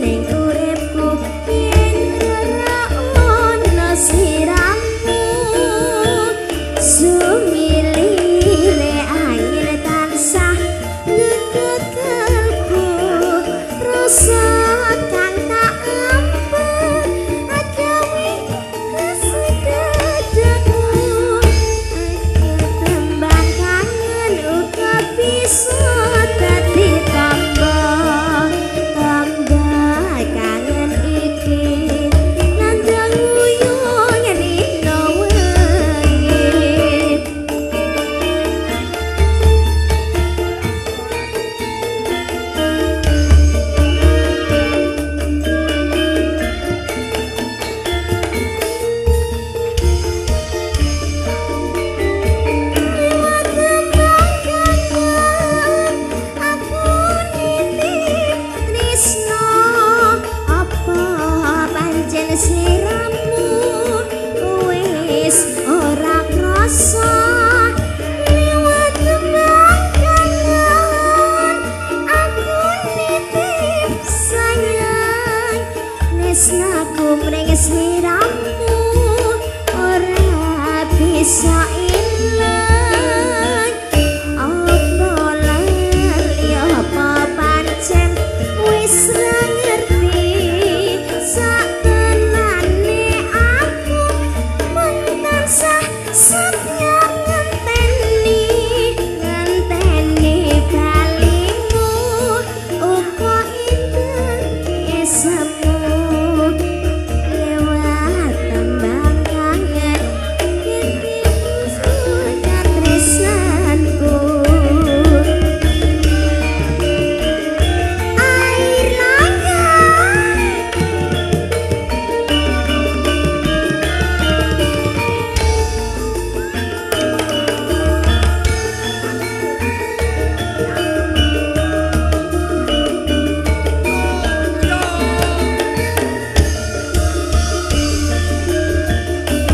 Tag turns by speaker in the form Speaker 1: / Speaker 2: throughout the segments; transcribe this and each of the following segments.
Speaker 1: Ning uripku yen ora ono sliramu. Sumilire angin tansah ngedut kalbu, rasa kang tak ampun agawe rasa dadaku. Aku tembang kangen uga bisa dadi tamba, tamba kangen iki nandang nguyung rino wengi. Liwat tembang kangen aku nitip tresno, apa pancen sliramu wis ora krasa. Liwat tembang kangen aku nitip sayang, tresnaku mring sliramu ora bisa ilang. Apa lali, apa pancen wis ra ngerti satenane aku mung tansah setya ngenteni, ngenteni balimu uga inten esemu. Lewat tembang kangen iki katresnanku. Air langit.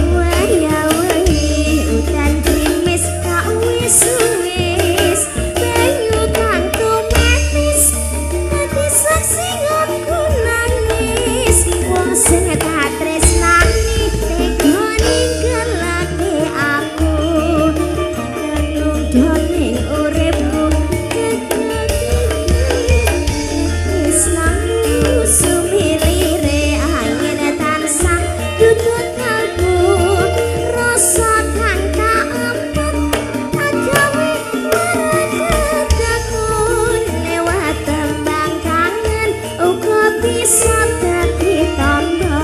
Speaker 1: Waya-wayi udan grimis tak wis-wis, banyu kang tumetis dadi saksi nggonku nangis. Wong sing tak tresnani tega ninggalake aku, nunggu ning uripku tresnamu. Sumilire angin tansah dudut kalbu, rasa kang tak ampet agawe lara dadaku. Lewat tembang kangen uga bisa dadi tamba,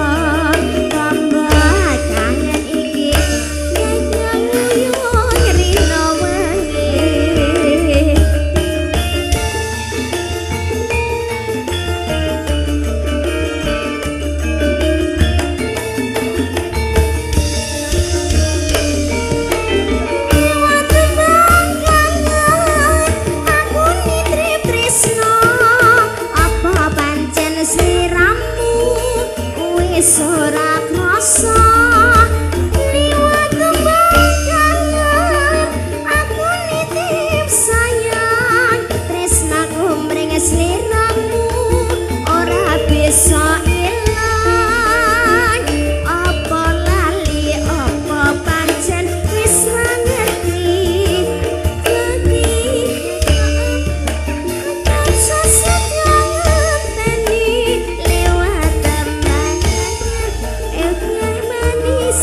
Speaker 1: tamba kangen iki nyanyang nguyung rino wengi. Lewat tembang kangen aku nitip tresno, apa pancen sliramu wis ora krasa. Liwat tembang kangen aku nitip sayang, tresnaku mring sliramu ora bisa ilang. Apa lali, apa pancen wis ra ngerti tansah setya ngenteni. Lewat tembang kangen manis.